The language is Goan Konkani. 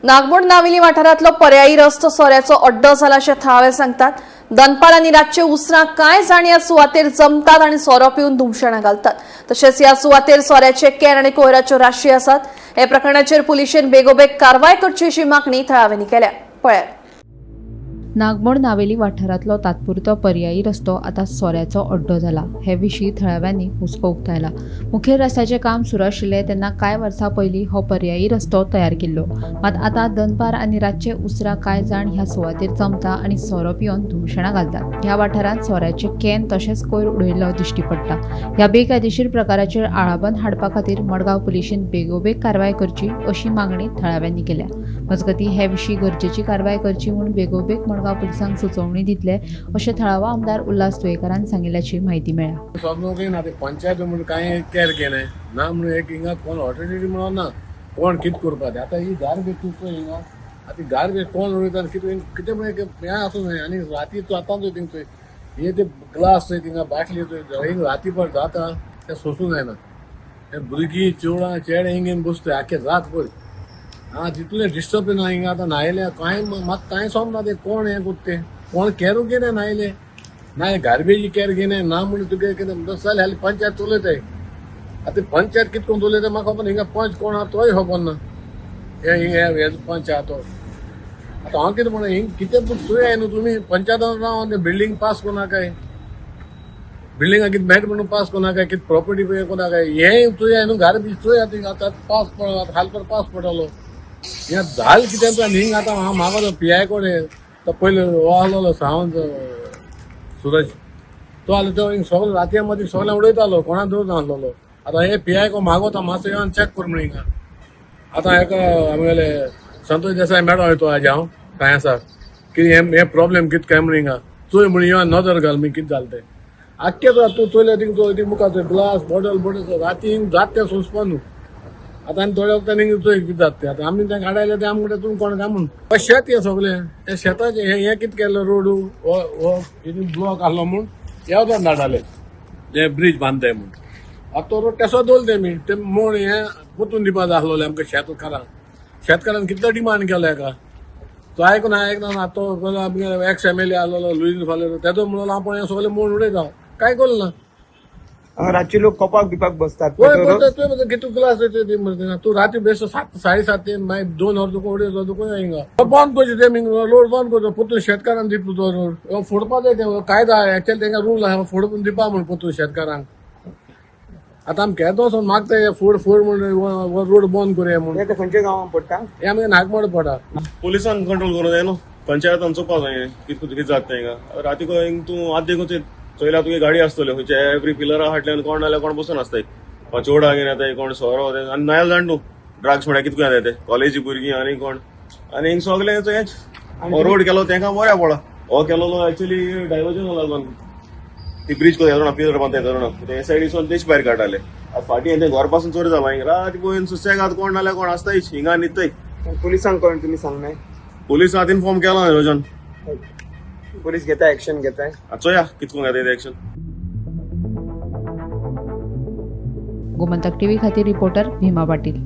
नागमोड नावेली वाठारांतलो पर्यायी रस्तो सोऱ्याचो अड्डो जाला अशें थळावे सांगतात. दनपार आनी रातचे उसरां कांय जाण ह्या सुवातेर जमतात आनी सोरो पिवन धुमशेणां घालतात. तशेंच ह्या सुवातेर सोऱ्याचे can आनी कोयराच्यो राशी आसात. हे प्रकरणाचेर पुलिशेन बेगोबेग कारवाय करची अशी मागणी थळाव्यांनी केल्या. पळयात. नागमोड नावेली वाठारांतलो तात्पुरतो पर्यायी रस्तो आतां सोऱ्याचो अड्डो जाला. हे विशीं थळाव्यांनी हुस्को उक्तायला. मुखेल रस्त्याचें काम सुरू आशिल्लें तेन्ना कांय वर्सां पयलीं हो पर्यायी रस्तो तयार केल्लो. मात आतां दनपार आनी रातचे उसरां कांय जाण ह्या सुवातेर जमता आनी सोरो पिवन धुमशेणां घालतात. ह्या वाठारांत सोऱ्याचे can तशेंच कोयर उडयल्लो दिश्टी पडटा. ह्या बेकायदेशीर प्रकाराचेर आळाबंद हाडपा खातीर मडगांव पुलिशेन बेगोबेग कारवाय करची अशी मागणी थळाव्यांनी केल्या. मजगतीं हे विशीं गरजेची कारवाय करची म्हूण बेगोबेग मडगांव पुलिसांक सुचोवणी दितले अशें थळावो आमदार उल्हास तुयेंकारान सांगिल्ल्याची म्हायती मेळ्ळ्या. समजूंक ना ते पंचायत म्हणून कांय केअर घेनाय ना म्हणून एक हिंगा कोण ऑटोरिटी म्हणून ना कोण कितें करपा तें. आतां ही गार्बेज तूं पळय हिंगा, आतां गार्बेज कोण उडयता आनी कितें कितें म्हणून एक हें आसूं न्हय. आनी राती तूं आतां चोय थिंग चोय हे ते ग्लास चोय थिंगा बाटली चोय हिंग राती पड जाता तें सोंसूं जायना. हे भुरगीं चेवडां चेडे हिंग येवन बसताय आख्खे रात पळय. आं तितलें डिस्टर्ब ना हिंगा आतां न्हायले कांय म्हाका कांय समजना तें कोण हें करता तें कोण कॅरू घेना न्हायले ना गार्बेज कॅर घेना ना म्हणून तुगे कितें म्हणटा चल हाली पंचायत चलयताय. आतां पंचायत कितें करून चलयता म्हाका खबर ना. हिंगा पंच कोण आहा तोय खबर ना. हे हिंगा हे पंच आहा तो आतां हांव कितें म्हणून हिंग कितें पूण चोयाय न्हू तुमी पंचायतान रावन तें बिल्डींग पास करनाकाय, बिल्डिंगा कितें मेळटा म्हणून पास करनाकाय, कितें प्रॉपर्टी पे करनाकाय, हें चोयाय न्हू. गार्बेज चोय आतां हिंगा आतां पास पडलो आतां खाल पर पास पडटलो. हें जालें कितें आनी हिंग आतां हांव म्हाका पी I कोण तो पयलीं हो आहलोलो सावंत सुरज तो आलो तो हिंग सगळो रातया मदीं सगळें उडयतालो कोणा दवर नासलेलो. आतां हे पी I को मागोता मातसो येवन चॅक कर म्हण हिंगा. आतां हेका आमगेले संतोष देसाय मॅडम येतो आज हांव कांय आसा कितें हें हें प्रॉब्लेम कितें काय म्हण हिंगा चोय म्हण येवन नदर घाल म्हण कितें जालें तें. आख्खें तूं चोयल्यार थिंग चोय थिंग मुखार चोय ग्लास बॉटल बॉटल राती हिंग जात तें सोंसपा न्हू. आतां आनी थोड्या वखदान हिंग चोय कितें जाता तें. आतां आमी तें हाडायलें तें आमी म्हणटा तूं कोण काय म्हूण शेत हें सगळें हें शेताचें हें हें कितें केलें रोड हो हो ब्लॉक आहलो म्हूण येवदान धाडाले ते ब्रीज बांदताय म्हूण. आतां तो रोड तेसो दवरले तेमी ते मोड हें पोतून दिवपा जाय आसलोलें आमकां शेतकारांक. शेतकारान कितलो डिमांड केलो हेका तो आयकून आयकना. आतां तो आमगे एक्स एम एल ए आहलोलो लुईस फालेरो तेजो म्हणून आपूण हें सगळें मोड उडयता काय करूं ना. रातचे लोक कपाक बिपाक बसतात. वय पळय कितू ग्लास येते तूं राती बेश्टो 7 साडे 7 ते मागीर 2 वर तुका उडयतो तुका हिंगा बंद करचें ते रोड बंद करचो पोतून शेतकारांक दिता तो रोड फोडपा जाय ते कायदा एक्चुअली तेंका रूल आसा फोडून दिवपा म्हूण पोतून शेतकारांक. आतां आमी केदो वचोन मागता फोड फोड म्हूण रोड बंद करुया म्हूण. ते खंयच्या गांवांत पडटा? हें आमगे नागमोड पडटा. पुलिसान कंट्रोल करूं जाय न्हू, पंचायतान चोवपा जाय कितें कितें जाता तें हिंगा. राती हिंग तूं आत देखून चोयल्यार तुगे गाडी आसतल्यो खंयच्या एवरी पिलरा फाटल्यान कोण नाल्यार कोण बसून आसताय, कोण चोडा घेवन येताय कोण सोरो आनी नायल जाण न्हू ड्रग्स म्हळ्यार कितें येता ते कॉलेजी भुरगीं आनी कोण आनी हिंग सगळें हेंच. हो रोड केलो तेंका बऱ्या पडला हो केलोलो एक्चुअली डायवर्जन लागून ती ब्रिज कोता येता पिलर बांदता येता ते सायडीसून तेच भायर काडटाले. आतां फाटीं तें घर पासून चोरी जाला हिंग रात पळोवन सुसेगाद कोण नाल्यार कोण आसतायच हिंगा न्हिदताय. पुलिसांक कोण तुमी सांगनाय? पुलिसांत इन्फॉर्म केला नियोजन. पुलीस घेता एक्शन घेताय? चोया कितको घेता ते एक्शन. गोमंतक टीव्ही खातीर रिपोर्टर भीमा पाटील.